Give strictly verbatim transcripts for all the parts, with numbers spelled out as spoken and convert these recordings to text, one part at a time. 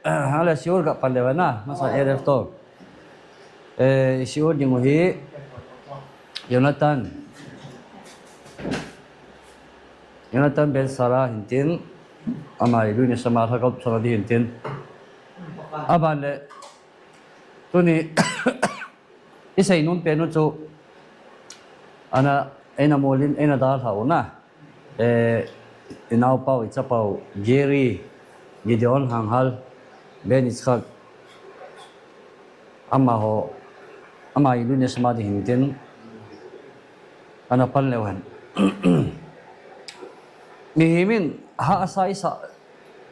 Hala shiur ga pan le na, masa A F to. Eh, shiur ding u hi Jonathan. Jonathan ben Sarah hintin, ama i lui ni sama thakop sama di hintin. Aban le, tuni, isei nun penu chu, ana, eina molin, eina dal hau na. Eh, inau pau, icha pau, Gary, Gideon Hanghal, Ben Iskak, ama ho, ama i lui ni sama di hintin, ana pan leu hen. Mihimin ha asa isa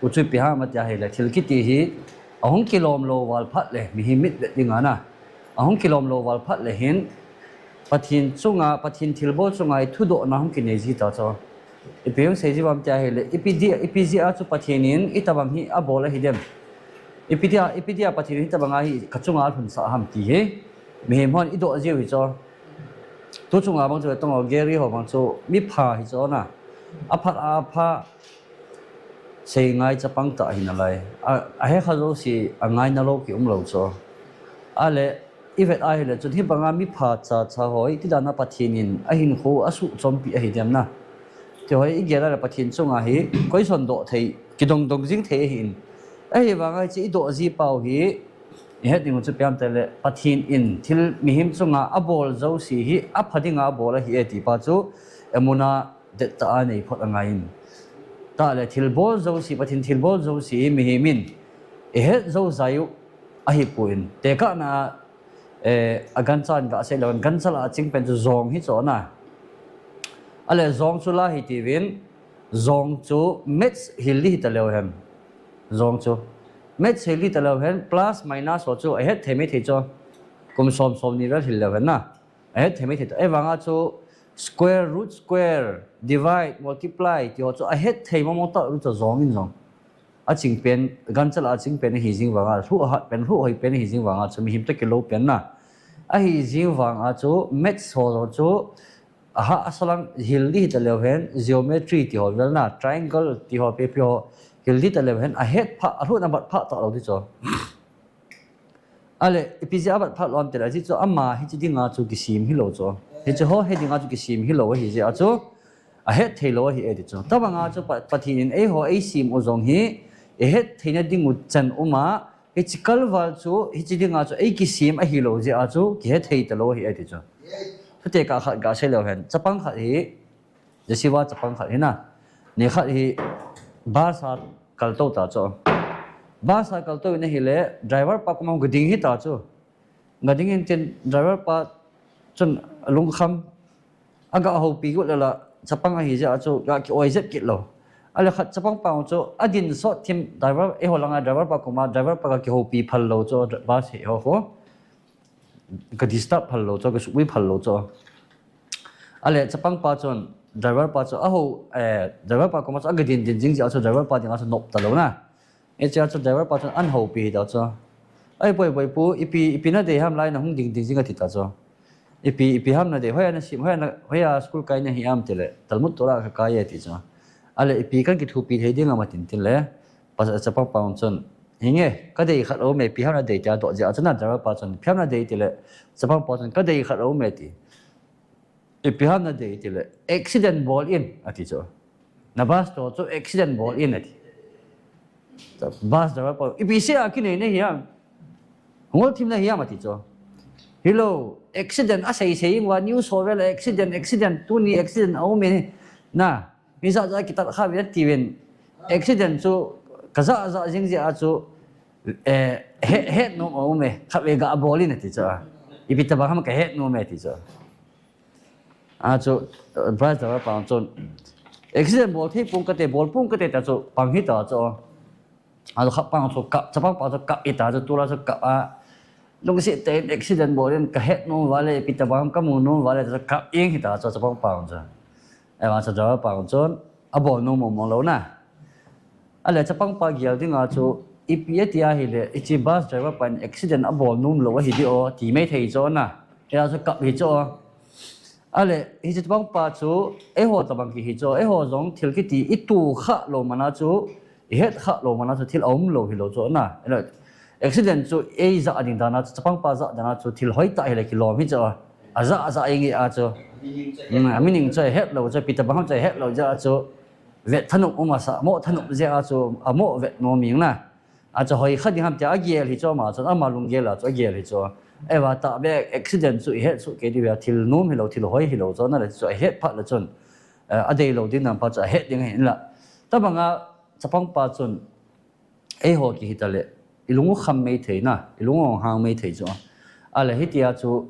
uchu pi ha matia hile thil kiti hi ahung kilom lo val phat le mihi mit le dinga na. Ahung kilom lo val phat le hin Pathin chunga, Pathin thilbol chunga i thudohna hung kinei ji ta cho. Ipi hung sei ji vam tia hile, ipi di, ipi ji a chu Pathin in itabang hi abol ahi dem. Ipi dia, ipi dia Pathin in itabang a hi ka chunga alhun sa ham ti hi. Mihem hon idoh ji u hi cho. Tu chunga bang chu tong Gary ho bang chu mi pha hi cho na. A phat a pha sei ngai chapang ta hi na lai. A, a he kha zo si a ngai na lo ki um lo cho. A le i vet a hile chun hi banga mi pha cha cha hoi ti dana Pathin in a hin khu a su chompi ahi dem na. Ti hoi i gel a le Pathin chunga hi koi son doh thei ki dong dong jing thei ahi in. Ahi vanga chi i doh ji pau hi I het ding u chu piam te le Pathin in thil mihem chunga a bol zo si hi a pha dinga a bol ahi e ti pa chu emuna det ta a nei phot angai in. Ta le thil bol zo si Pathin thil bol zo si hi mihem in i het zo zai u ahi pu in. Te ka na eh, a gan chan ga se lo gan chala ching pen chu zong hi cho na. A le zong chu la hi ti vin zong chu maths hil li hi ta leu hen. Zong chu. Maths hil li ta leu hen, plus minus ho chu a het thei mai thei chu. Kum som som ni vel hil leu hen na. A het thei mai thei chu. Ei vanga chu square, root square, divide, multiply, ti ho chu a het thei mong mong ta ru chu zong in zong. A ching pen, gan chala a ching pen a hi jing vanga, hlu a hat pen, hlu hoi pen a hi jing vanga, chu mihem ta kilo pen na. A hi jing vanga chu maths ho chu, Aha, a salang hil di hita leu hen, geometry ti ho vel na, triangle ti ho, pe pe ho, hil di ta leu hen, a het pha, a hlut na bat pha ta lo di cho. A le, ipi jeh a bat pha lo am ti le, a ji cho, ama hi chi dinga chu kisim hi lo cho. Hi chi ho, he dinga chu kisim hi lo, hi jeh a chu, a het thei lo, hi e di cho. Ta banga chu, pa, Pathin in ei ho, ei sim u jong hi, e het theina ding u chan um a, Hichi kalval chu, hichi dinga chu, ei kisim ahi lo jeh a chu, kihe thei ta lo hi e ti chu. Chuteka khat ga sei leu hen, chapang khat hi, Jesiva chapang khat hi na, ni khat hi, bus a kal to ta chu. Bus a kal to in ahile, driver pa koma ga ding hi ta chu. Ga ding in tin, driver pa chun lungkham, Aga houpi got le la, chapang ahi jeh a chu, ga ki oi jep kit lo. A le khat chapang pa chu, a din sot thim driver, eiho langa driver pa koma, driver pa ga kihoupi phal lo chu, bus he ho ho. Ga disturb phal lo chu, ga sukui phal lo chu. A le chapang pa chun, driver pa chu, a ho, eh, driver pa koma chu, aga din din jing jeh a chu, driver pa dinga chu nop ta lo na. Hichea chu driver pa chun an houpi hi ta chu. Ai, boi, boi pu, ipi, ipi na dei ham lai na hung ding ding jing ati ta chu. Ipi, ipi ham na dei, hoiya na sim, hoiya na, hoiya school kai na hi am ti le, Talmud Torah ka kai e ti chu. A le ipi kan kithupi thei ding am atin tin le, pa, chapang pa chun, hi nge, ka dei khat um e, ipi ham na dei tia doh jeh a chu na driver pa chun, ipi ham na dei ti le, chapang pa chun, ka dei khat um e ti. Ipi ham na dei ti le, accident bol in, ati chu. Na bus to chu accident bol in, ati. Bus driver pa, ipi se a kinei na hi am. Ngol thim na hi am, ati chu. Hilou, accident a sei sei in va news ho vel accident, accident, tuni accident a um e. Na, mi ja ja kitat kha ve ti ven. Accident chu, ka ja ja jing jeh a chu, eh, he, het nom a um e. Khat ve ga bol in, ati chu. Ipi tabang ham ka het nom e, ati chu. A chu, eh, bus driver pa chun, accident bol thei pung kate, bol pung kate ta chu, pang hi ta chu. A chu khat pang chu kap, chapang pa chu kap hi ta chu, tu la chu kap a. Lungset tah in accident bol in ka het nom uva le, ipi tabang ka mu nom uva le, chu kap ing hi ta chu, chapang pa chu. Ei vang chu driver pa chun, a bol nom mong mong lo na. A le chapang pa gel dinga chu, ipi ati ahile, hichi bus driver pa in accident a bol nom lo ahi di o, ti mai thei chu na. Ei a chu kap hi chu. A le, hichi chapang pa chu, eiho tabang ki hi chu, eiho jong thil kiti i tu kha lo mana chu, ihet kha lou mana chu thil aum lou hilou chu na. Accident chu eija ding dana chu, chapangpa ja dana chu thil hoitah hile kilom hi chu. Aja, aja inge a chu. Amining chu ahet lou chu, ipi tobang ham chu ahet lou jeh a chu. Vet thanop um asa, mo thanop jeh a chu, amo vet nom ing na. Achu hoi kha ding ham tia agel hi chu ama chun, ama lunggel a chu agel hi chu. Eiva tahbeh accident chu ihet chu kei diu a thil nom hilou, thil hoi hilou chu, na le chu ahet phat le chun. Adei lou ding nam pa chu ahet ding ahin la. Tobanga chapangpa chun eiho kihi tale, ilung u kham mei thei na, ilung u hang mei thei chu. Ale hitia chu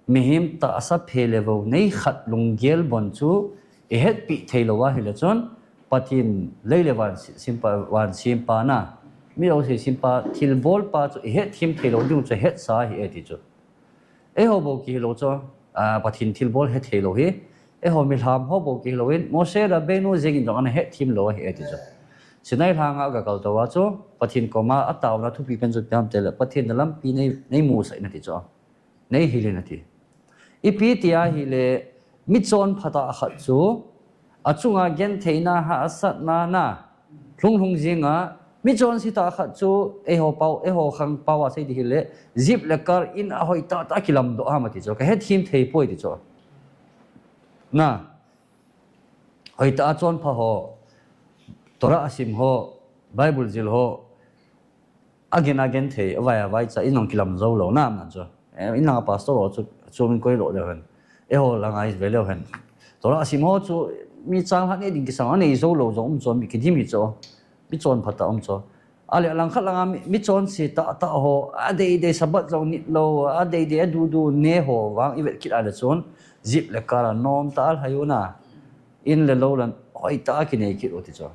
mihem tahsa phe le vou nei khat lunggel bon chu ihetpi thei lou ahile chun, Pathen lei le van sempa, van sempa na, mi jouse sempa, thilbolpa chu ihet them thei lou ding chu hetsa ahi e ti chu. Eiho bou kihilou chu, Pathen thilbol hethei lou hi. Eiho milham ho bou kihilou in, Moshe Rabbeinu jengin jong ana het them lou ahi e ti chu. Sinai lhanga aga kaltou a chu, Pathen koma ataona thupi pen chu ipi ham tile, Pathen na lampi nei, nei musah in ati chu. Nei hil in ati. Ipi tia ahile, michonpha tah khat chu, achunga gentheina, hahsatna na, lhunglhung jinga, michonse tah khat chu, eiho pao, eiho khang pao a sei ding hile, jeep le car in ahoi tahtah a kilamdoh ham ati chu, kahethem thei poi ti chu. Na, hoitah a chonpha ho, Torah asim ho, Bible jil ho, agen agenthei, avai avaicha in jong kilam jou lou na, aman chu. Inlanga pastor ho chu, chu min koi lou leu hen. Eiho langa hi ve leu hen. Torah asim ho chu, mi changlhah nei ding kisam, anei jou lou jong um chu, mi kidim hi chu. Michonpha tah um chu. Ale alangkhat langa mi, michonse tahtah ho, adei dei Sabbath jong nit lou, adei dei adudu ne ho vang ivet kit a le chun, jeep le car a nomtah a lhai u na, in le lou la hoitah a kinei kit u ti chu.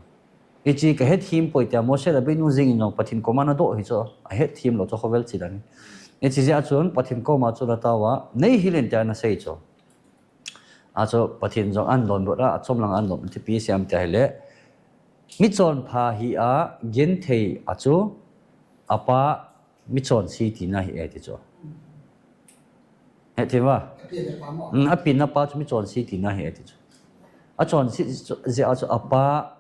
Hiche kahethem poi tia Moshe Rabbeinu jengin jong Pathen koma nadoh hi chu, ahethem lou chu khovel chil ahi. Hiche jeh a chun Pathen koma chu natao a, nei hil in tia nasei chu. Achu Pathen jong ahin donbut a, achom langa ahin donbut, ipi asei em tia ahile, michonpha hi a genthei a chu, apa michonse tina ahi e ti chu. Hethem uva? Apenna pa chu michonse tina ahi e ti chu. Achonse jeh a chu apa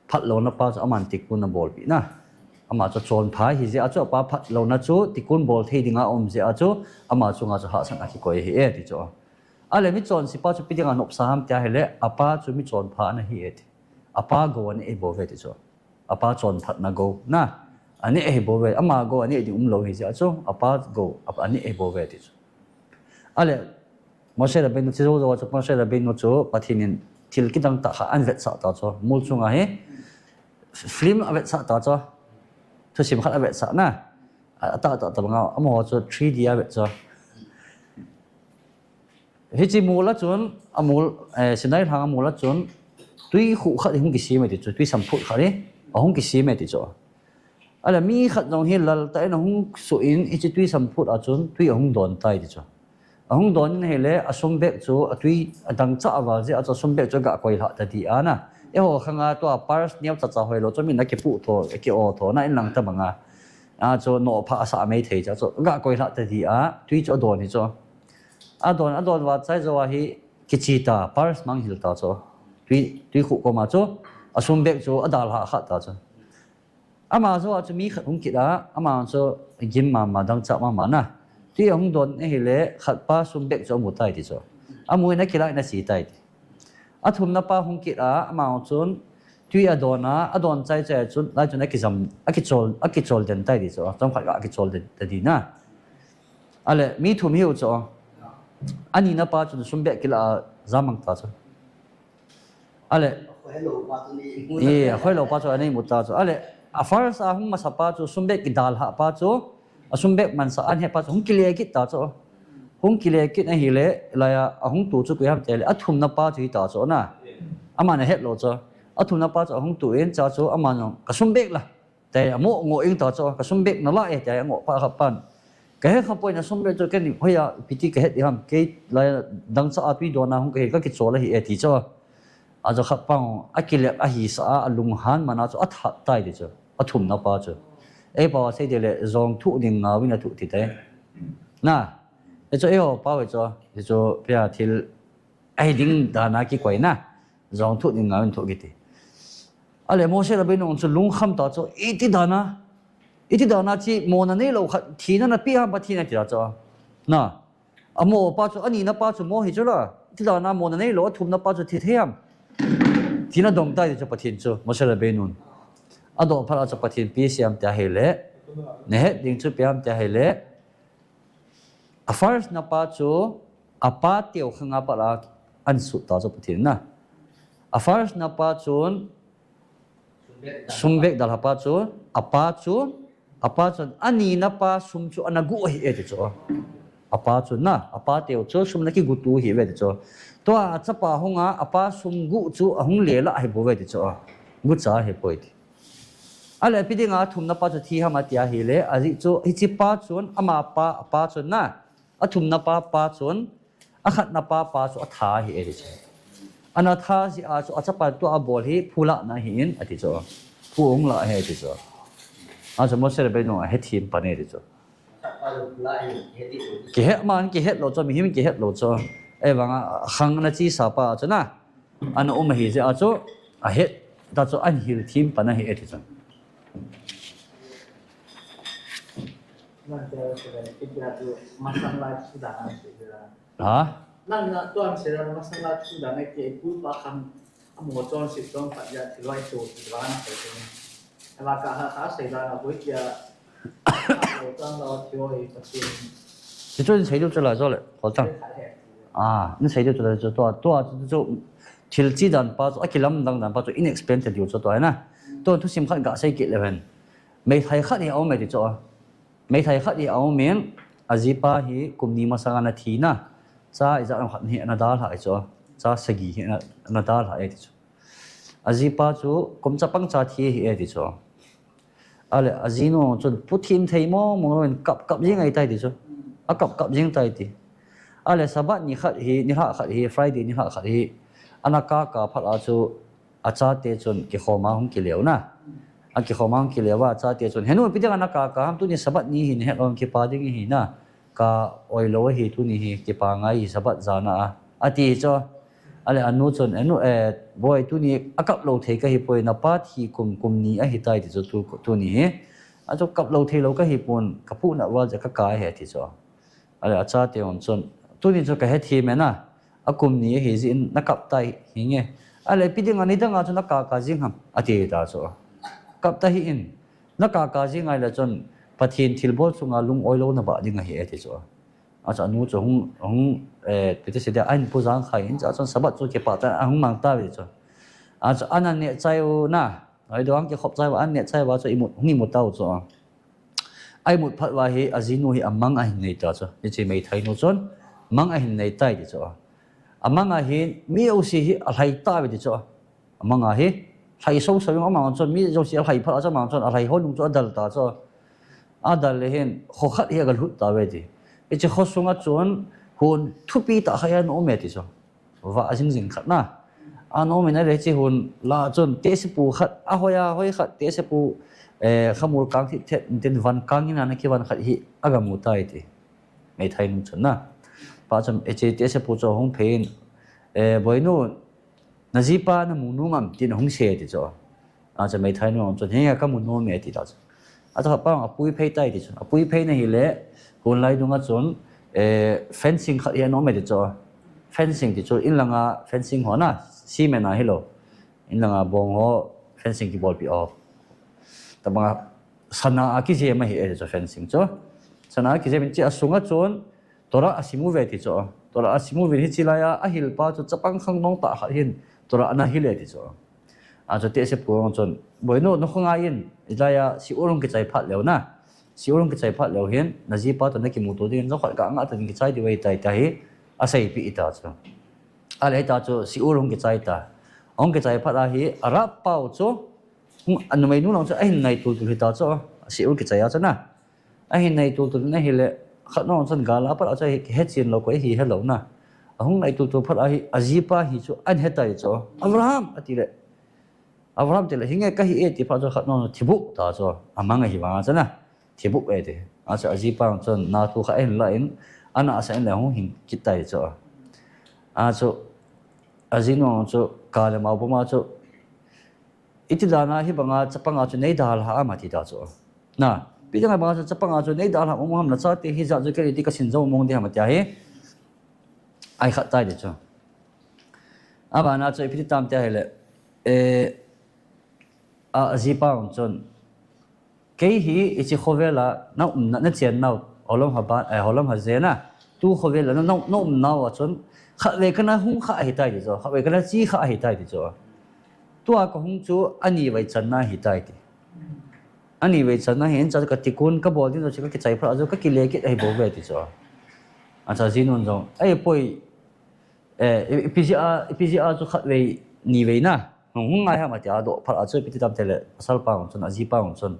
phatlouna pa chu aman tikkun abolpeh na. Ama chu chonpha ahi jeh a chu apa phatlouna chu tikkun bol thei dinga aum jeh a chu ama chunga chu hahsatna kikoi ahi e ti chu. Ale michonse pa chu ipi dinga nopsa ham tia ahile, apa chu michonpha ana hi e ti. Apa gou aneh ahi bouve ti chu. Apa chonphatna gou na, aneh ahi bouve, ama gou aneh ding umlou ahi jeh a chu, apa gou aneh ahi bouve ti chu. Ale Moshe Rabbeinu, hiche jou jou a chu Moshe Rabbeinu chu Pathen in thil kidang tah khat ahin vetsah ta chu, mol chunga hi film avetsah ta chu, thusim khat avetsah na, atahtah tobanga, amaho chu three D avet chu. Hiche mol a chun, amol, eh, Sinai lhanga mol a chun, twi khuh khat hi hung kisem e ti chu, twi samphut khat hi ahung kisem e ti chu. Ale mi khat jong hi lal tah in ahung suh in, hiche twi samphut a chun twi ahung don tai ti chu. Ahung don in ahile, asumbek chu, atwi adangchah aval jeh a chu asumbek chu aga koilhah ta di a na. Eiho khanga tua purse neocha cha hoilou chu min akipuh tho, aki-o tho na, inlang tobanga. Achu nohphah asah mei thei chu, chu aga koilhah ta di a, twi chu adon hi chu. Adon, adon vat chai jou a hi kiche ta, purse mangil ta chu. Twi, twi khuh koma chu, asumbek chu adalhah kha ta chu. Ama jou a chu mi khat hung kit a, ama chu gim mama, dangchah mama na. Twi ahung don ahile, khatpa sumbek chu amu tai ti chu. Amu in akilah in ache tai ti. Athumna pa hung kit a, ama chun twi adon a, adon chai chai a chun, lai chun akijam, akichol, akichol den tai ti chu. Chomkhat ga akichol den ta di na. Ale, mi thum hiu chu. Anina pa chun sumbek kilah a jamang ta chu. Ale, akhoilou pa chu anei mu ta chu. Ale, a first a hung masa pa chu, sumbek kidalhah pa chu, asumbek mansah ahin he pa chu, hung kile kit ta chu. Hung kile kit ahile, laiya ahung tu chu koi ham tile, athumna pa chu hita chu na. Aman ahet lou chu. Athumna pa chu ahung tu in, chua chu aman jong, kasumbek la, tia amo ngoh ing ta chu, kasumbek nalah e, tia angoh pa khat pan. Kahe khapoi nasumbek chu, ken hoiya ipi ti kahet ding ham, kei laiya dangchah a twi don a hung kahi, kakichol ahi e ti chu. Achu khat pang, akilep ahisah a, alunghan man a chu athat tai ti chu, athumna pa chu. Eipao a sei tile, jong thuh ding ngau in athuh ti tai. Na, hichu eiho pao hi chu, hichu pia thil ahi ding dan a kikoi na, jong thuh ding ngau in thuh kiti. Ale Moshe Rabbeinu chu lungkham ta chu, iti dana, iti dana chi mona neilou khat thina napeh ham Pathen ati ta chu. Na, amo pa chu, anina pa chu mo hi chu la, iti dana mona neilou, athumna pa chu thi thei ham. Thina dong tai chu Pathen chu, Moshe Rabbeinu. Adoh phat a chu Pathen ipi asei em tia ahile, nahet ding chu ipi ham tia ahile, a first na pa chu, apa teu khanga pat a ahin sut ta chu Pathen na. A first na pa chun, sum vek dalha pa chu, apa chu, apa chun, anina pa sum chu ana gu ahi e ti chu. Apa chu na, apa teu chu sum ana kigu tu ahi ve ti chu. Tua achapa hunga, apa sum gu chu ahung le la ahi bou ve ti chu. Gucha ahi poi ti. Ale ipi dinga athumna pa chu thi ham ati ahile, ajeh chu hiche pa chun, ama pa, apa chun na, athumna pa, pa chun, akhatna pa, pa chu atha ahi e ti chu. Ana tha jeh a chu achapa tua abol hi phulahna ahin ati chu. Phu ahung lah ahi ti chu. Achu Moshe Rabbeinu ahethem pan e ti chu. Kihet man, kihet lou chu, mihem kihet lou chu. Ahivanga khang ana chesa pa chu na, ana um ahi jeh a chu, ahet ta chu ahin hilthem pan ahi e ti chu. Ha? Nang na tuan sira masang la thu dan ai ke pu pa khang amo chonset chong khat ja thil vai to thil vang sei chong. Ala ka ha ha sei dan a boi tia. Lo tang lo thio hi Pathen. Ti chu in sei diu chu la jo le, khol tang. Khat he. A, in sei diu chu la chu tua, tua chu, chu thil chi dan pa chu, akilamdang dan pa chu in explain ta diu chu tua na. Tua thusim khat ga sei kit le hen. Meithai khat hi a um e ti chu. Meithai khat hi a um in, ajipa hi kum ni masang ana thi na. Cha ijat ham khat hi ana dalha e chu. Cha sagi hi ana, ana dalha e ti chu. Ajipa chu kum chapang cha thi ahi e ti chu. Ale ajinu chun puthem thei mong mong louvin kap kap jing ahi tai ti chu. Akap kap jing tai ti. Ale Sabbath ni khat hi, nilhah khat hi, Friday nilhah khat hi, ana kap kap phat a chu achate chun kikhom a hung kile u na. Akikhom a hung kile uva achate chun, "He nu, ipi dinga nakap kap ham, tuni Sabbath ni hi nahet lou, kipa ding ahi na. Ka oi lou ahi tuni hi, kipa ngai hi Sabbath jan a," ati chu. Ale anu chun, "Anu, eh, boi, tuni akap lou thei kahi poi, napa thi kum, kum ni ahi tai ti chu tu, tuni hi. Achu kap lou thei lou kahi pon, ka puna val ja ka kai ahi," ati chu. Ale achate hon chun, "Tuni chu kahethem e na, akum ni ahi jeh in nakap tai hinge. Ale ipi dinga nidang a chu nakap kap jing ham," ati ta chu. "Kap ta hih in, nakap kap jing ngai le chun Pathen thilbol chunga lung oi lou nabah ding ahi," ati chu. Achu anu chu hung, hung, eh, ipi ti sei dia, ahin pu jang khai in, achu Sabbath chu kipah tah in ahung mang tauve chu. Achu ana neh chai u na, ahi dong kikhop chai uva, ana neh chai uva chu imut, hung imut tau chu. Aimut phat uva hi, ajinu hi amang ahin nei ta chu. Hiche meithai nu chun, mang ahin nei tai ti chu. Amang a hin, mi jouse hi alhai tauve ti chu. Amang a hi, lhai soso jong amang chun, mi jouse alhai phat a chu amang chun, alhai ho nung chu adal ta chu. Adal le hin, kho khat hi aga lhut tauve ti. Hiche kho sunga chun, hon thupi tah khat ana um e ti chu. Vah jing jing khat na. Ana um in ahile hiche hon lah a chun, tehsepu khat, ahoi ahoi khat, tehsepu, eh, khamul kang thit thet, tin van kang in ana kivon khat hi aga mu tai ti. Meithai nu chun na. Pa chun, hiche tehsepu chu ahung phei in, eh, "Boinu, najipa namu nom am?" tin ahung sei ti chu. Achu meithai nu chun, "He, kamu nom e," ati ta chu. Achu pa apui phei tai ti chu. Apui phei na hile, hon lai dunga chun, eh, fencing khat hi ana um e ti chu. Fencing ti chu, in langa fencing ho na, cement a hilou. In langa bong ho, fencing kibolpi ho. Tabanga sana a kijem ahi e ti chu fencing chu. Sana a kijem in hiche asunga chun, Torah asim uve ti chu. Torah asim uvin hiche laiya ahil pa chu chapang khangdong tah khat hin Torah ana hil e ti chu. Achu tehsepu chun, "Boinu, nakhongai in, hilaiya shiur hung kichai phat leu na. Shiur hung kichai phat leu hin, najipa toh nakimuto dingin jong khat kanga toh kichai diu ahi tai," tia hi aseipeh ta chu. Ale hita chu shiur hung kichai ta. Hung kichai phat a hi, arab pau chu, hung, anumeinu lang chu ahin nai tultul hita chu, shiur kichai a chu na. Ahin nai tultul na hile, khat nung chun gal a pat a chu hi, hechen lou koi hi helou na. Ahung nai tultul phat a hi, ajipa hi chu ahin he tai chu. "Avraham," ati le. "Avraham," ti le, "Hinge kahi e," ti phat chu khat nung thibuh ta chu. Amang ahi vang a chu na. Thibuh e ti. Achu ajipa chun na thu khat ahin la in, ana asa in le hung hing kit tai chu. Achu ajinu chu ka le mau puma chu Iti dan a hi banga chapang a chu nei dalha am ati ta chu. Na, ipi dan a banga chu chapang a chu nei dalha mong ham na chate hi ja chu kei ti ka sin jo mong di ham ati a hi. Ai khat tai di chu. Abana chu ipi ti tam ti a hi le. E, a, a jipa un chun. Kei hi hiche khovel a na umna, na chennau, Holam Haban, eh, Holam Hajen a. Tu khovel a na, na, na umnau a chun. Khatvei kana hung kha ahi tai ti chu. Khatvei kana che kha ahi tai ti chu. Tua ka hung chu ani vei channa ahi tai ti. Ani vei channa hi in cha ka tikun ka bol ding chu ka kichai phat a chu ka kile kit ahi bou ve ti chu. Acha jinun jong. Ei poi, eh, ipi jeh a, ipi jeh a chu khatvei ni vei na. Hung, hung ngai ham ati a doh phat a chu ipi ti tam ti le, pasal pa un chun, a jipa un chun.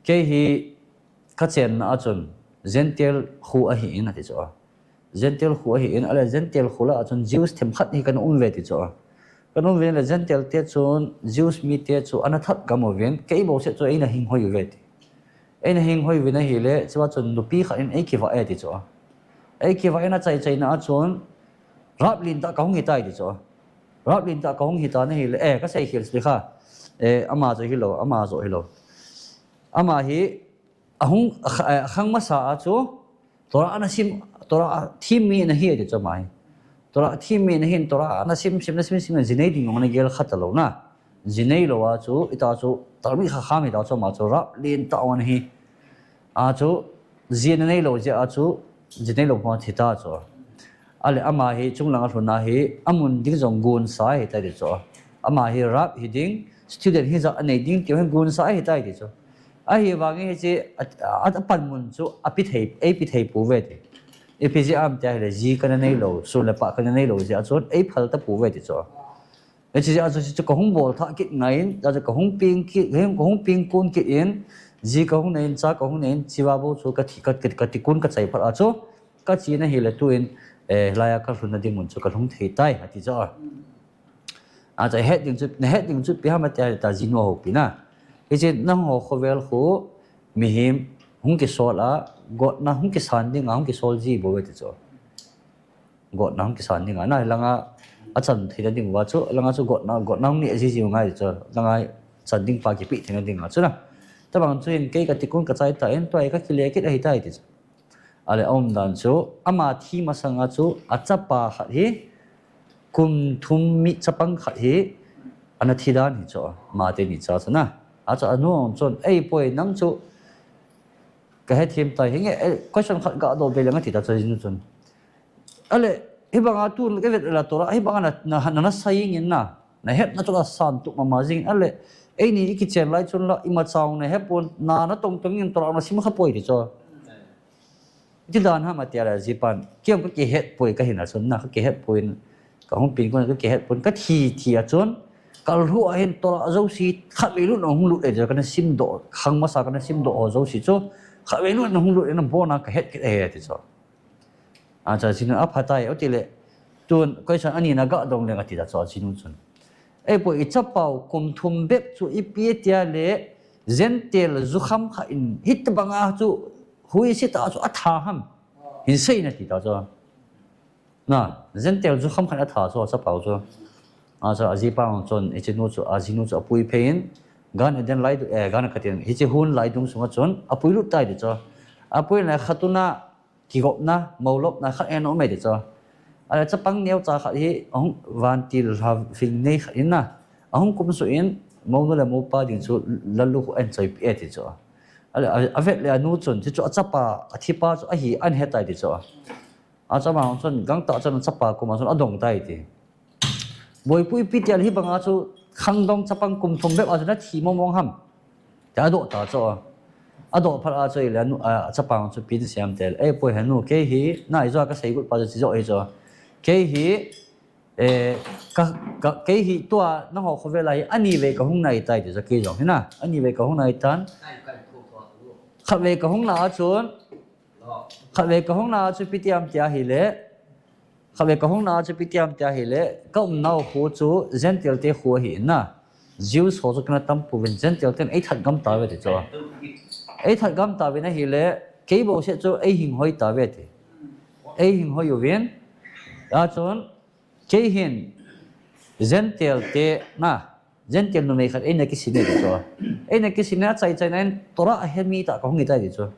Kei hi ka chenna a chun, Gentile khu ahi in ati chu. Gentile khu ahi in, ale Gentile khu la a chun Jews themkhat hi kana um ve ti chu. Kana um ve le Gentile te chun, Jews mite chu ana that gam uvin, kei bou seh chu eina hing hoi uve ti. Eina hing hoi uvin ahile, chua chun nupi khat in ei kivah e ti chu. Ei kivah in a chai chaina a chun, rap lin tah ka hung hi tai ti chu. Rap lin tah ka hung hi ta na hile, eh, ka sei khel sli kha. Eh, ama chu hilou, ama chu hilou. Ama hi, ahung, akha-, eh, akhang masa a chu, Torah ana sim, Torah a thim mi ana hi ti chu ama hi. Torah a thim mi ana hin, Torah ana sim, sim, na sim, sim, na ji nei ding ana gel kha talou na. Ji neilou a chu, ita chu, Talmud Chacham ita chu ama chu, rap lin tah ana hi. A chu, ji ana neilou jeh a chu, ji neilou pon thi ta chu. Ale ama hi chunglang a lhun a hi, amun ding jong gunsa ahi tai ti chu. Ama hi rap hi ding, student hi ja anei ding ti hi gunsa ahi tai ti chu. Ahivangin hiche, a, a, a panmun chu, a pi thei, ei pi thei pou ve ti. Ipi jeh am ti ahile, ji kana neilou, sun le pah kana neilou jeh a chun, ei phal ta pou ve ti chu. Hiche jeh a chu, chu ka hung bol thah kit ngai in, chu ka hung ping kit, ka hung ping kun kit in, ji ka hung nei in, cha ka hung nei in, chua bou chu ka thi, ka, ka, ka tikun ka chai phat a chu, ka che na hile tu in, eh, laiya ka lhun na ding mun chu ka lhung thei tai, ati chu. Acha het ding chu, na het ding chu ipi ham ati a ta jinu a houpi na. Hiche nangho khovel khu mihem hung kisol a, gotna hung kisan ding a, hung kisol ji bou ve ti chu. Gotna hung kisan ding a, na langa achan theina ding uva chu, langa chu gotna, gotna hung neh ji ji u ngai chu, langa chan ding pa kipe theina ding a chu na. Tabang chu hin kei ka tikun ka chai ta in, tua hi ka kile kit ahi tai ti chu. Ale, a um dan chu, ama thi masang a chu, a chapa khat hi, kum thum mi chapang khat hi, ana thi dan hi chu, ama teni cha chu na. Acha anu a um chun, ei poi nang chu, ka hethem tai, hinge, eh, question khat ga doh be leng ati ta chu jinu chun. Ale, hibanga tun ka vet la Torah, hibanga na, na, na, na sa jing in na, na hetna chu la san tup mama jing in, ale, eini i kichen lai chun la, imacha na hepon, na, na tong tong in Torah na sim kha poi ti chu. Ti dan ham ati a le jipan, kei jong ka kihet poi ka hina chun na, ka kihet poi in, ka hung ping kon ka kihet poi in, ka thi thi a chun, ka lhu a hin Torah jouse khatvei lut na hung lut e, kana sim doh, khang masa kana sim doh ho jouse chu, khatvei lut na hung lut e, na bon a ka het kit e ti chu. Acha jinu a phatai, ati le, tun, question ani na ga dong leng ati ta chu, jinu chun. Ei poi i chapau kum thum bep chu ipi tia le, Gentile jukham kha in, hit banga chu, Hui si ta chu a tha ham. Hin sei na ti ta chu. Na, Gentile jukham khan a tha chu, a chapau chu. A chu, a jipa chun, hiche nu chu, a jinu chu a pui phei in, Gan Eden lai du, eh, Gan ka tin, hiche hun lai dung sunga chun, a pui lut tai ti chu. A pui na khatuna, kigopna, moulopna khat en um e ti chu. A le chapang neocha khat hi, ahung vantil ha ving nei khat in na. Ahung kum suh in, mounu le moupa ding chu, lalu khu en choi pi e ti chu. A le, a, a vet le a nu chun, chu chu a chapa, a thipa chu ahi an he tai ti chu. A chapa chun, gangtah chun a chapa kum a chun a dong tai ti. Boipu ipi tia le hi banga chu khangdong chapang kum thum bep a chu na thi mong mong ham. Ti a doh ta chu. A doh phat a chu i le a nu, a, a chapa chu ipi ti siam ti le. Ei poi he nu, kei hi, na i jo ka sei gut pa chu chi jo hi chu. Kei hi, Eh, ka, ka, kei hi tua nangho khovel a hi ani vei ka hung nai tai ti chu kei jong hi na. Ani vei ka hung nai tan. Khatvei ka hung na a chun. Khatvei ka hung na a chu ipi ti am ti a hi le. Khatvei ka hung na a chu ipi ti am ti a hi le. Ka umnau khu chu Gentile te khu ahi na. Jews ho chu kana tam pouvin Gentile ten ei that gam ta ve ti chu. Ei that gam ta ve na hi le. Kei bou seh chu ei hing hoi ta ve ti. Ei hing hoi uvin. A chun. Kei hin, Gentile te na, Gentile numei khat eina kisin e ti chu. Eina kisin a chai chai na in Torah a hemi ta kahung hi ta ti chu.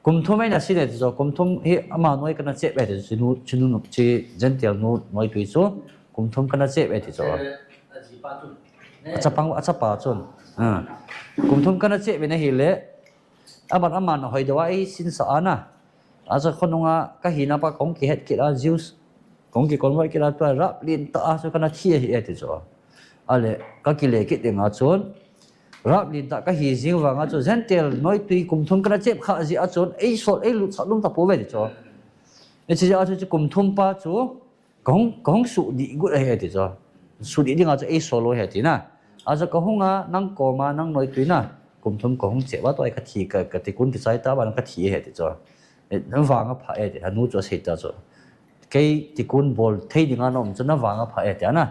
Kum thum eina sin e ti chu. Kum thum hi ama noi kana chep e ti chu. Chinu, chinu chi Gentile nu noi tui chu. Kum thum kana chep e ti chu. Achapang, achapa chun. Kum thum kana chep e na hi le. Aban aman hoi deuh a ei sin sa ana. Acha khonunga kahina pa kong kihet kit a Jews. Kong ki convert kit a tua rap lin ta a chu kana thi ahi e ti chu. Ale ka kile kit ding a chun. Rap lin ta kahi jing vang a chu Gentile noi tui kum thum kana chep kha ji a chun ei sol ei lut sa lum ta po ve ti chu. Ei chi a chu kum thum pa chu Kahung, kahung sudih gut ahi ti chu. Sudih ding a chu ei solo ahi ti na. Achu kahung a nang koma nang noi tui na. Kum thum kahung chep a tua ka thi ka, ka tikun kichai ta ba nang ka thi ahi ti chu. Nang vang a pha e ti. Anu chu asei ta chu. Kei tikun bol thei ding a na um chu na vang a pha e ti na.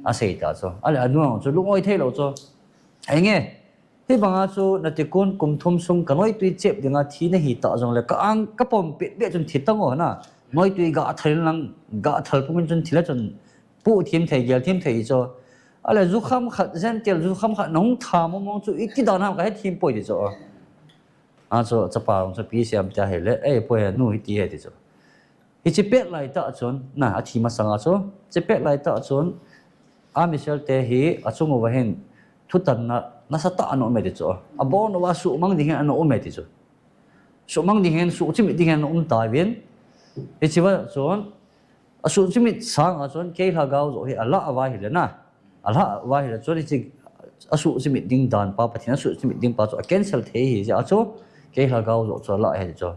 Asei ta chu. Ale anu ang chu lungoi thei lo chu. Ai nge. Hibanga chu na tikun kum thum sung ka noi tui chep dinga thi na hi ta jong le ka ang ka pom pet be chun thi tang o na. Noi tui ga thal lang ga thal pumin chun thi le chun pu thim thei gel thim thei chu. Ale zu kham khat Gentile zu kham khat nong tha mo mong chu iti dan ham ka he thim poi ti chu. A chu chapa rong chu pi siam ta he le ei poi he nu hi ti he ti chu. Hichi pet lai ta chun, na, athi masanga chu, chi pet lai ta chun, a Michel te hi achung uva hin thutan na, nasa ta ana um e ti chu. Abon uva suhmang ding hin ana um e ti chu. Suhmang ding hin, suhchimit ding hin ana um ta vin. Hichi va chun, asuhchimit sanga chun, kei lhagao jo hi ala ava hi le na. Ala ava hi le chun, hichi asuhchimit ding dan pa, Pathen asuhchimit ding pa chu, a cancel thei hi ja chu, kei lhagao jo chu ala hi chu.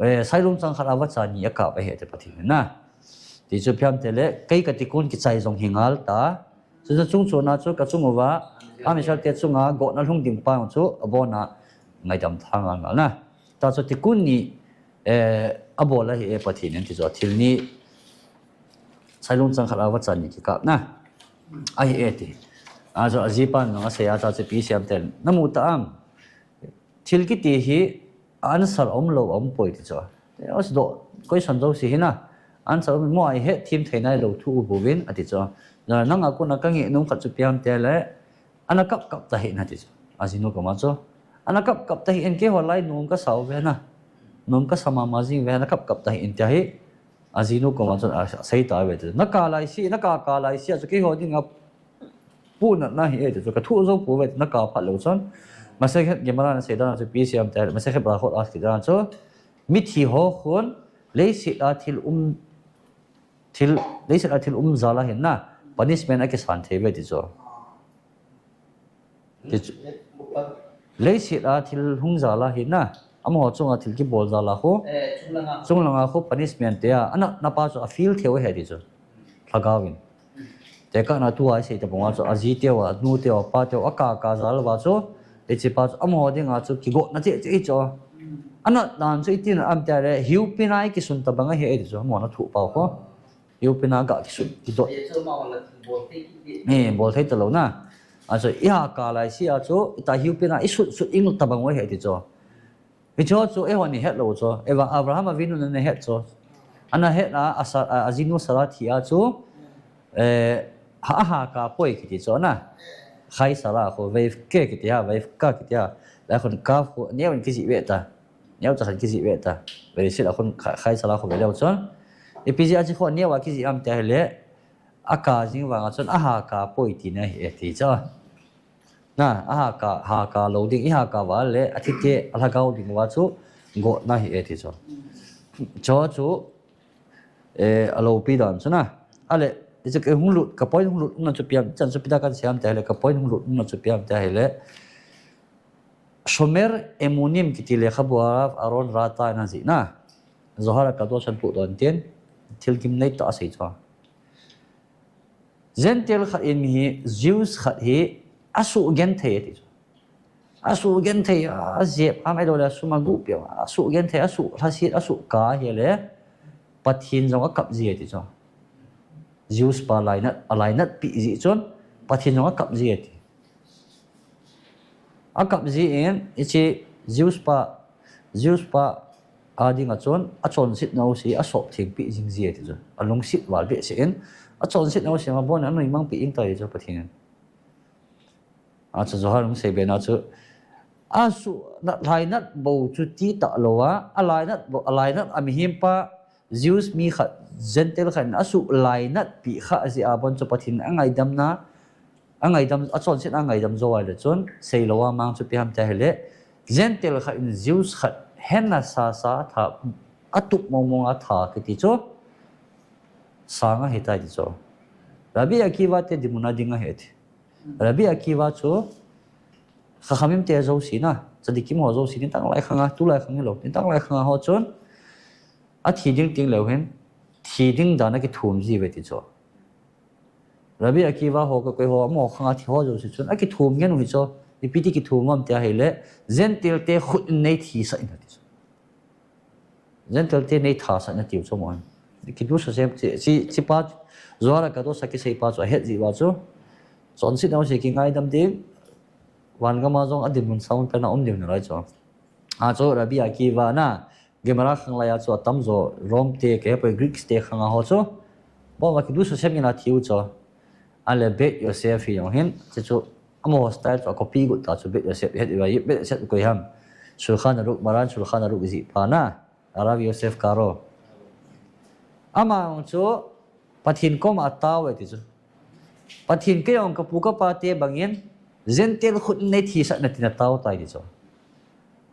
Eh, sailung chang khat a vacha ni a kap ahi ti Pathen in na. Ti chu piam te le, kei ka tikun kichai jong hi ngal ta. Chu chu chung chuna chu ka chung uva, a Michel te chunga gotna lhung ding pa chu abona ngaidam tha ngal ngal na. Ta chu tikun ni, eh, abol ahi e Pathen in ti chu thil ni sailung chang khat a vacha ni kikap na. Ahi e ti. A chu ajipan nang asei a ta chu pi siam te na mu ta am. Thil kiti hi answer um lo um poi ti chu. As do question do si hina. Answer um mo ai he thim thei nai lo thu u buvin ati chu. Nang a kuna ka nge nung khat chu piam te le ana kap kap ta hi na ti chu. Ajinu koma chu. Ana kap kap ta hi en ke ho lai nung ka sau ve na. Nung ka sama ma jing ve na kap kap ta hi en ti hi. Ajinu koma chu asei ta ve ti. Na ka lai si, na ka ka lai si a chu ke ho ding a Pu na, na hi e ti chu, ka thu zo pu ve ti na ka phat lo chun. Masakhet Gemara na sei dan chu P C M te, Masakhet Berachot a ki dan chu. Mithi ho khun, leiset a thil um, thil, leiset a thil um jal a hin na, punishment a kisan thei ve ti chu. Ti chu. Leiset a thil hung jal a hin na, amaho chunga thil kibol jal a khu. Chunglanga khu punishment te a, ana, na pa chu a feel thei u he ti chu. Lhagao in. Tekahna tua i sei tabang uva chu, aji teu, anu teu, apa teu, akaka jal uva chu, hiche pa chu, amaho dinga chu, kigotna cheh cheh chu. Ana dan chu, itin am tia le, hiupina i kisun tabang ahi, ti chu, amaho na thuh pau kho. Hiupina ga kisun, kidot. Eh, bol thei talou na. Achu, i haka lai sia chu, ita hiupina i sut sut ing tabang uva ahi, ti chu. Hicho chu, eiho ni het lou chu. Eva, Abraham Avinu na het chu. Ana het a, a Sa-, a, ajinu Sarah thi a chu, eh, ha, ahaka poi kiti chu na. Chai Sarah khu, vayivke kiti a, vayivka kiti a. Lai khun kaf khu, neo in kiji ve ta. Neo cha khan kiji ve ta. Bereshit a khun chai, chai Sarah khu ve leu chun. Ipi jeh a chi khu neo a kiji am tia hile. Aka jing vang a chun, ahaka poi tina ahi e ti chu. Na, ahaka, haka lou ding, i haka uva le, athi te, alhagao ding uva chu, gotna ahi e ti chu. Chu chu, eh, aloupi dan chu na. Ale, i chu ka hung lut, ka point hung lut, na chu piam, chan chu pida kan siam te le, ka point hung lut, na chu piam te le. Shomer Emunim kiti lekhabu a Rav Aaron Rata in ajih na. Zohar HaKadosh a pudoh in tin, thil gimnei tah asei chu. Gentile khat in hi, Jews khat hi, asuh genthei ati chu. Asuh genthei, ajep, ham ahilouleh, asum aguh peh, asuh genthei, asuh lhasit, asuh kah ahile, Pathen jong akap ji ati chu. Jews pa lainat, alainat peh ji chun, Pathen jong akap ji ati. Akap ji in, hiche Jews pa, Jews pa a dinga chun, achonsetnau jouse, asop theng peh jing ji ati chu. Alungset val behseh in, achonsetnau jouse, abon a noimang peh jing tai chu Pathen in. Achu Johan hung seibe na chu, asuh nat lainat bou chu ti talou a, alainat bou, alainat a mihem pa, Jews mi khat, Gentile khat in asuh lainat pi kha jeh a bon chu Pathen angaidam na, angaidam, achonset angaidam jou a le chun, seilou a mang chu ipi ham tia hile, Gentile khat in Jews khat hena sasa tha, atup mong mong a tha kiti chu, sang ahitai ti chu. Rabbi Akiva te dinmun a ding ahi ti. Rabbi Akiva chu, Chachamim te jouse na, tzadikim ho jouse, nitang lai khang a, tulai khang hilou, nitang lai khang a ho chun, athi ding teng leu hen, thi ding dan a kithum ji uve ti chu. Rabbi Akiva ho ka koi ho, amaho khang a thi ho jouse chun, akithum ngen u hi chu, ipi ti kithum ham tia hile, Gentile te khut in nei thisah in ti chu. Gentile te nei thasah in atiu chu mo. Kiddush Hashem chi, chi, chi pa, Zohar HaKadosh a kisei pa chu ahet ji uva chu. Chonset nau se kingaidam ding, van gam a jong adinmun sang pen a um ding nalai chu. Achu Rabbi Akiva na, Gemara khang lai a chu atam jo, Rome te, kei poi Greeks te khang a ho chu. Bon va Kiddush Hashem in athi u chu. Ale Beit Yosef hi jong hin, chu chu, amaho style chu acopy got ta chu Beit Yosef, het uva, Beit Yosef koi ham. Shulchan Aruch, Maran Shulchan Aruch jih pa na, Harav Yosef Karo. Ama jong chu, Pathen koma atao e ti chu. Pathen kei jong kapu kapa te bangin, Gentile khut in nei thisah in tin atao tai ti chu.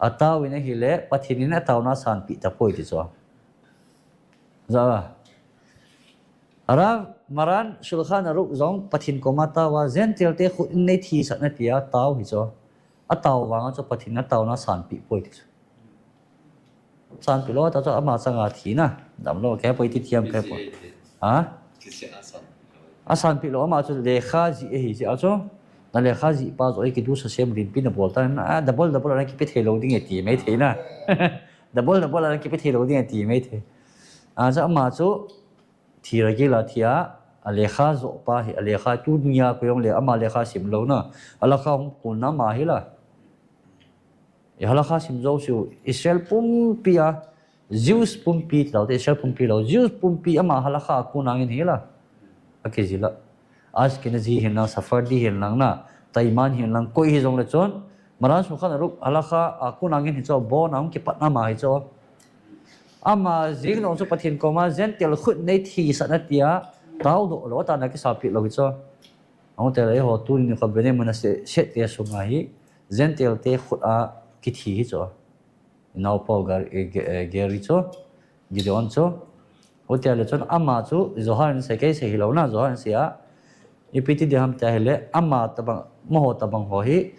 Atao in ahile, Pathen in ataona asanpeh tapoi ti chu. Ja. Harav, Maran Shulchan Aruch jong Pathen koma atao a, Gentile te khut in nei thisah in tia atao hi chu. Atao vang a chu Pathen in ataona asanpeh poi ti chu. Asanpeh lou ta chu ama chang a thi na. Damlou, kei poi ti thiam kei poi. Ha? Asanpeh lou ama chu lekha jih ahi jeh a chu. Na lekha jih pa joh hi Kiddush Hashem limpi na bol ta na. Ah, double, double ana kipe thei lou ding e ti mai thei na. Double, double ana kipe thei lou ding e ti mai thei. Ah, chu ama chu thi ragil a thi a, alekha joh pa hi, alekha tu dunia koi jong le ama lekha sim lou na. Alekha hung kun na ama hi la. I halakha sim jouse u, Israel pumpi a, Jews pumpi ti lou te, Israel pumpi lou, Jews pumpi ama halakha a kon angin hi la. Akijil a. Ashkenazi hin lang, Sephardi hin lang na, Taiman hin lang, koi hi jong le chun, Maran Shulchan Aruch halakha a kon angin hi chu, bon a hung kipat na ama hi chu. Ama jing jong chu Pathen koma, Gentile khut nei thisah na tia, tao doh lou, ata na kisapeh lou hi chu. Ahung te le ho tuni nikho Bnei Menashe te sunga hi, Gentile te khut a kithi hi chu. Inaopau Gar-, eh, Ge-, eh, Gary chu, Gideon chu. Hiti le chun ama chu Zohar in sei kei sei hilou na, Zohar in sei a. Ipi ti ding ham tia hile, ama tabang, amaho tabang ho hi.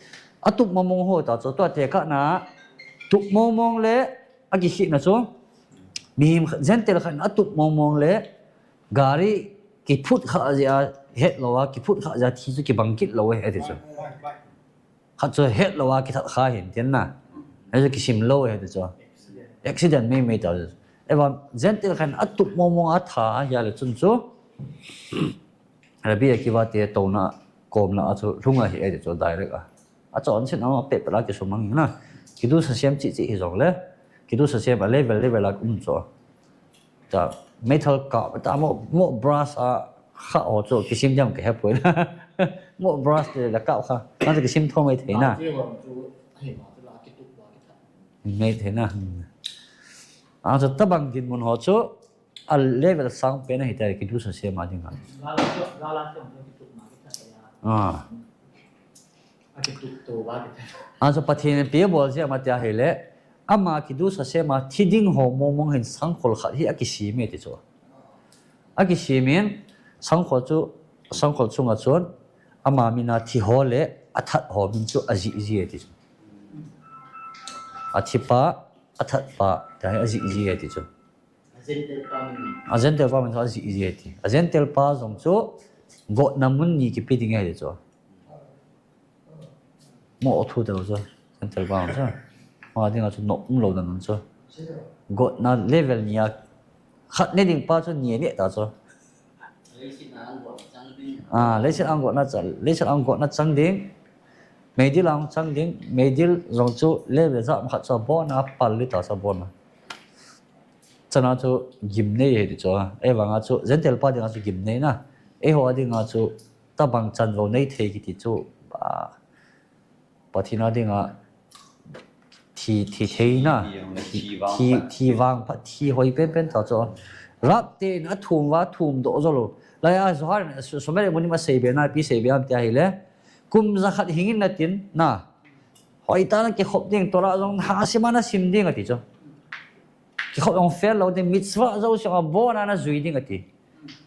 Atup mong mong ho ta chu, tua tekah na, tup mong mong le, akikhehna chu. Mihem khat, Gentile khat in atup mong mong le, gari kiphut kha jeh a, het lou a, kiphut kha jeh a, thi chu kibang kit lou e, ati chu. Khat chu het lou a kithat kha hin tin na. Hichu kisim lou e ti chu. Accident mei mei ta chu. Evan Gentile khat in atup mong mong a tha a hia le chun chu. Rabbi Akiva te touna komna a chu lhung ahi e ti chu direct a. Achonset a pet pet a kisumang na. Kiddush Hashem chi chi hi jong le. Kiddush Hashem a level level a um chu. Ta, meithal kap, ta mo, mo brass a kha ho chu, kisim diam kahe poi. Mo brass te la kap kha, ma chu kisim tho mai thei na. Mai thei na. A chu tabang dinmun ho chu, a level sang pen ahi ta, Kiddush Hashem a ding a. Ah. Achu Pathen in ipi abol jeh ham tia hile, ama Kiddush Hashem a thi ding ho mong mong hin sangkhol khat hi akisem e ti chu. Akisem in, sangkhol chu, sangkhol chunga chun, ama min a thi ho le athat ho min chu ajih ji e ti chu. Athi pa, athat pa, tia hi ajih ji e ti chu. A Gentile pa min chu ajih ji e ti. A Gentile pa jong chu, gotna mun ni kipe ding e ti chu. Mo thu te chu, Gentile pa chu. Ma dinga chu nom lou dan chu. Gotna level ni a. Khat ne ding pa chu ni ne ta chu. Ah, leiset a gotna chang, leiset a gotna chang ding. Meidil a chang ding. Meidil jong chu level jat khat chu abon a pal le ta chu abon a. Chana chu gimnei ahi ti chu. Eivang a chu Gentile pa dinga chu gimnei na. Eiho a dinga chu tabang chanvo nei thei kiti chu, ah, Pathen a dinga thi, thi theina, thi, thi, thi vangphat, thi hoi penpen tah chu. Rap ten a thum va thum doh jou lou. Laiya Johan, Shomeret Emunim a seibe na, ipi seibe ham tia ahile, kum jakhat hing in natin, na. Hoitah a nakikhop ding, Torah jong hasim a nasim ding ati chu. Kikhop jong fail lou ding, mitzvah jouse abon a najui ding ati.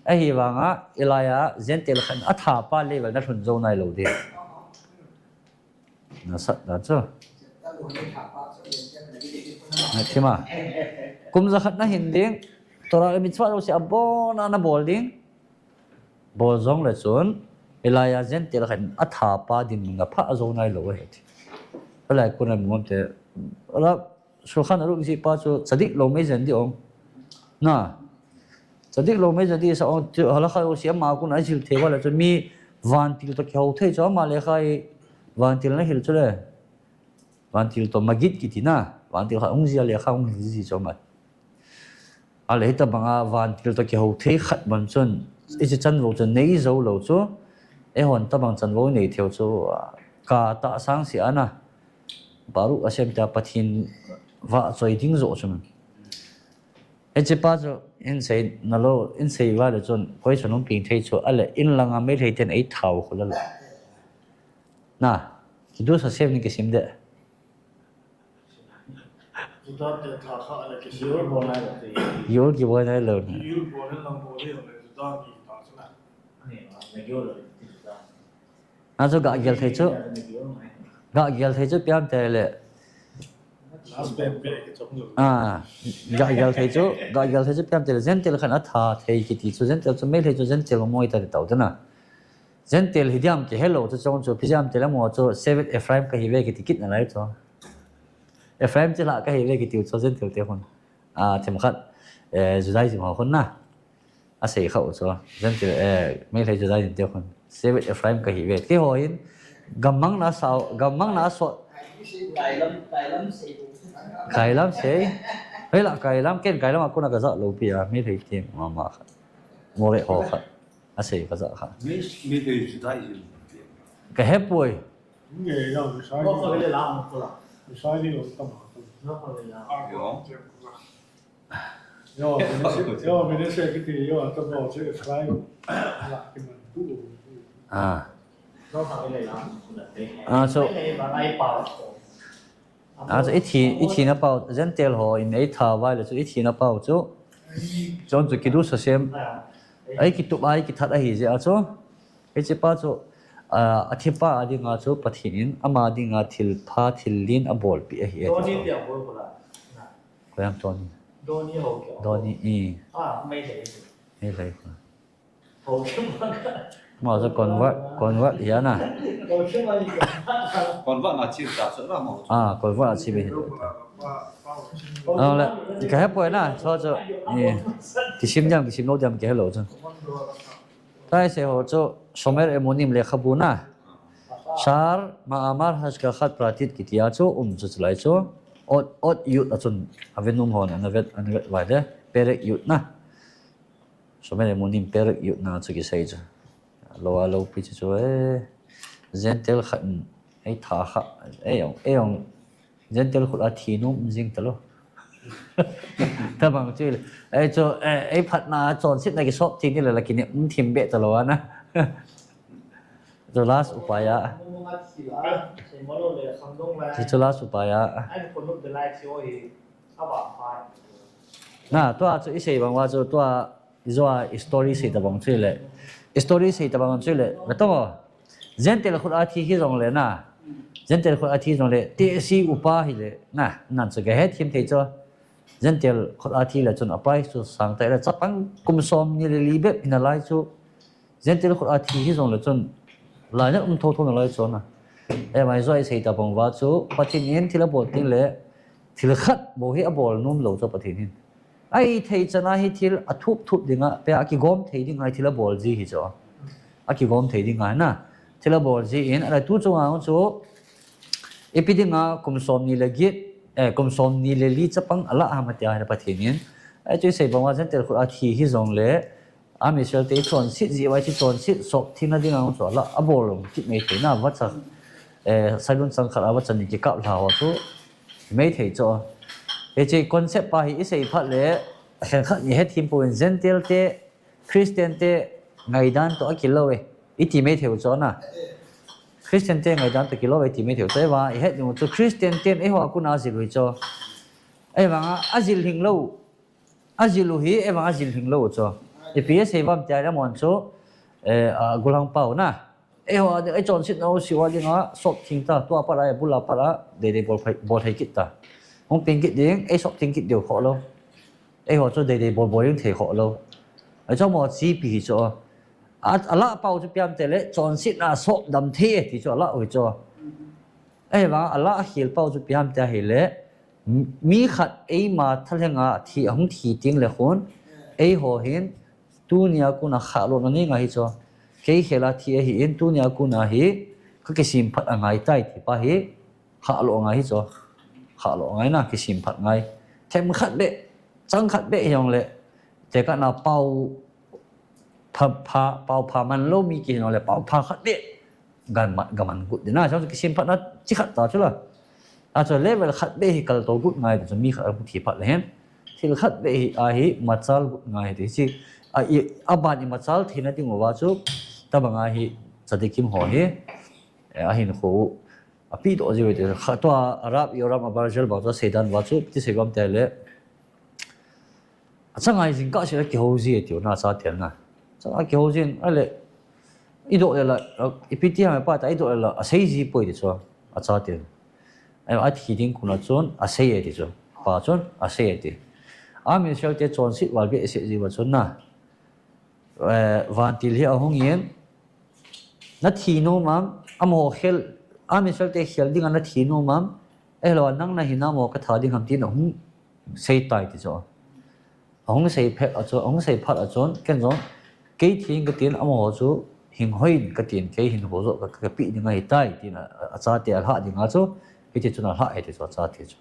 Ahivanga, hilaiya Gentile khat in athapa level nalhun jou nailou ding. Nasatna chu. Nathima. Kum jakhat nahin ding, Torah le mitzvah jouse abon a nabol ding. Bol jongle chun, hilaiya Gentile khat in athapa dinmun aphah jou nailou ahi. Hilai a kon a mumte, la, Shulchan Aruch jihpa chu tzadik lou mei jen ding ong. Na. Tzadik lou mei jen ding sa ong, chu halakha jouse ama kon a jil thei uva le chu mi vantil toh kihou thei chu ama lekha hi vantil nahil chu le. Vantil toh magid kiti na. Vantil khat hung jia lekha hung hil ji chu ama. Ale hitabanga vantil toh kihou thei khat man chun, hiche chanvou chu nei jou lou chu, eihon tabang chanvou nei thei u chu, a, ka tahsan seh a na. Baruch Hashem tia Pathen vahchoi ding joh chu. Hichepa chu, in sei nalou, in sei uva le chun, koi chun hung peng thei chu, ale in langa Meitei ten eitha u khu la lou. Na, Kiddush Hashem ni kisim de. Juda te tha kha a le kisim. Giul kibol nailou. Giul bol nailou. Giul bol nailou, bol nailou, Juda ni ta chu na. Ani, na giul lo, Juda. Achu gah gel thei chu. Gah gel thei chu ipi ham itile. Last pen pe ke chong lo. Ah, gah gel thei chu, gah gel thei chu ipi ham itile. Gentile khat in atha thei kiti chu, Gentile chu, Meitei chu Gentile mo ita ti tao chu na. Gentile hi diam kihe lou chu chong chu, ipi ham itile mo chu, Shevet Ephraim kahi ve kiti kit nalai chu. Ephraim chilhah kahi ve kiti u chu Gentile te khun. A, themkhat, eh, Judaism ho khun na. Asei kha u chu. Gentile, eh, Meitei Judaism te khun. Shevet Ephraim kahi ve. Keiho hin, gammang na sao, gammang na so. Kailam, kailam sei. Kailam sei. Hei la, kailam, ken kailam a kon a kaja lou pi a, Meitei te mama kha. Mo ve ho kha. Asei kaja kha. Meitei Judaism. Kahe poi. Ah. Ah, so, ah, so, ithi, ithina pau, Gentile ho in eitha uva le chu, ithina pau chu. Chun chu Kiddush Hashem. Eikitup a, eikithat ahi jeh a chu. Hichepa chu, ah, athipa a dinga chu Pathen in, ama dinga thilpha, thil lin abolpeh ahi. Doni ti abol kula. Koiham Doni? Doni ho kya? Doni, i. Ah, Meitei. Meitei ko. Ho kya ma ka? Ma chu convert, convert hi a na. Ho kya ma ni ka? Convert na chi ta chu na mo. Ah, convert a chi be. Ah, le, kahe poi na, chu chu. I. Kisim diam, kisim lou diam, kahe lou chu. Taise ho chu Shomeret Emunim lekhabu na. Sha'ar Ma'amar Hashgachat Pratit kiti a chu um chu chulai chu. Ot, Ot Yud a chun avenum hon ana vet, ana vet uva le. Perek Yud na. Shomeret Emunim Perek Yud na chu kisei chu. Lou a lou pi chu chu, eh. Gentile khat in eitha kha, ei ong, ei ong. Gentile khut a thi nom jing talou. Tabang chu, ei chu, eh, ei phatna chonsetna kisop thei ni le la kinep thim be talou a na. Chu last upaya. Chu, chu last upaya. Na, tua chu isei bang uva chu, tua Ijou a story sei tabang chu le. Story sei tabang chu le. Natong o. Gentile khut a thi hijongle na. Gentile khut a thi jongle. Tehsi upa hile. Na, nan chu kahe thim thei chu. Gentile khut a thi le chun a price chu sang tai le chapang kum som ni le li bep hina lai chu. Gentile khut a thi hijongle chun. Lainat um thotho nalai chu na. Ema ijou a isei tabang uva chu. Pathen in thil abol teng le. Thil khat bou hi abol nom lou chu Pathen hin. Ahithei chan a hi thil athup thup dinga, pe a kigom thei dinga hi thil abol ji hi chu. Akigom thei dinga na. Thil abol ji in, ale tu chunga chu, ipi dinga kum som ni le get, eh, kum som ni le li chapang alah ham atia hi Pathen in. Ahi chu isei bang uva Gentile khut a thi hijongle, Am Israel te chonset ji uva chu chonset sop thina dinga chu alah abol lou kit mai thei na vacha. Eh, Sailun chang khat a va chan ni kikap lha ho chu. Mei thei chu. Hiche concept pa hi i sei phat le, khen khat ni het him pon Gentile te, Christian te, ngaidan to a kilou e. I ti mei thei u chu na. Christian te ngaidan to kilou e ti mei thei u chu. Eva, i het ni u chu Christian te, eiho a kun a zil u hi chu. Eva, a zil hing lou. A zil u hi, eva a zil hing lou chu. I P S A vam tia le mon chu, eh, a gulang pau na. Eiho a ding, ei chonset nau siu a ding a, sop thing ta, tua pat a, bul a pat a, deidei bol phai, bol thei kit ta. Hung ping kit ding, ei sop thing kit diu kho lou. Eiho chu deidei bol bol ding thei kho lou. Ei chu mo chi pi hi chu. A, a la pau chu piam te le, chonset na sop dam thei e ti chu a la u hi chu. Ei vang, a la a khel pau chu piam te hi le, Mi khat eima thalhenga thi, ahung thi ting le khun, eiho hin, tunia kuna khahlohna nei ngai hi chu. Kei khela thi ahi in, tunia kuna hi, ka kisim phat angai tai ti pa hi, khahloh ngai hi chu. Khahloh ngai na, kisim phat ngai. Them khat beh, chang khat beh hi jong le, te ka na pau, pha, pha, pau pha man lou mi ki jong le, pau pha khat beh. Gaman, gaman gut ding na, chu kisim phat na chi khat ta chu la. A chu level khat beh hi kal to gut ngai chu mi khat a bu thi phat le hen. Thil khat beh hi a hi machal gut ngai ti chi. A i, a ban i machal thei na ding uva chu tabang a hi tzaddikim ho hi. Eh, a hin kho u. A pi do ji ve ti. Kha to a Arab, Yoram, Abarzel bang chu seidan uva chu ti sei bam te le. A chang ngai jing ka si la kihou ji e tiu na cha tel na. Chang a kihou jin a le. I do le la, i pi ti ha pa ta i do le la, a sei ji poi ti chu. A cha tel. Ai a thi ding kuna chun, a sei e ti chu. Pa chun, a sei e ti. A min sel te chonset val be se ji va chun na. Eh, vantil hi ahung in. Na thi nom am, amaho khel, a min sel te khel ding a na thi nom am. Eh, lo nang na hi na mo ka tha ding ham ti na hung sei tai ti chu. Ahung sei phet a chu, ahung sei phat a chun, ken jong, kei thing ka tin, amaho chu, hing hoin ka tin, kei hin ho jo ka, ka pi ding ahi tai, tin a, a chate a lha ding a chu, hiti chun a lha e ti chu, a chate chu.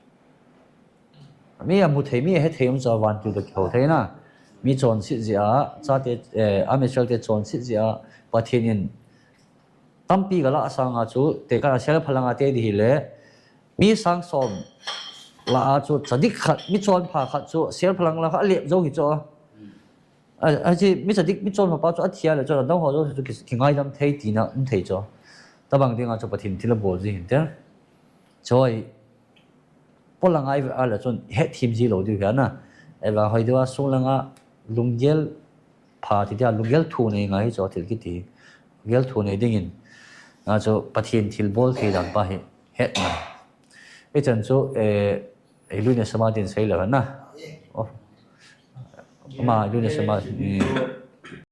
Mi a mu thei, mi a he thei um chu a vantil to kiho thei na. Mi chonset jeh a, chate, eh, a Israel te chonset jeh a, Pathen in, tampi ka la sang a chu, te ka sel phalang a te di hi le, mi sang som la a chu tzadik khat, mi chonpha khat chu sel phalang la kha lep jo hi chu. A, a chi mi tzadik, mi chonpha pa chu a thia le chu, dang ho jo chu ki, kingaidam thei tina um thei chu. Tabang ding a chu Pathen thil a bol ji hin te. Choi, polang ai ve a le chun het thim ji lo diu hi a na. Eva hoi diu a sung lang a lunggel pha ti dia lunggel thu nei ngai chu thil kiti. Lunggel thu nei ding in. A chu Pathen thil bol thei dan pa hi het na. Ei chan chu, eh, ei lui ne sama din sei lo na. Oh. Ma lui ne sama, mm.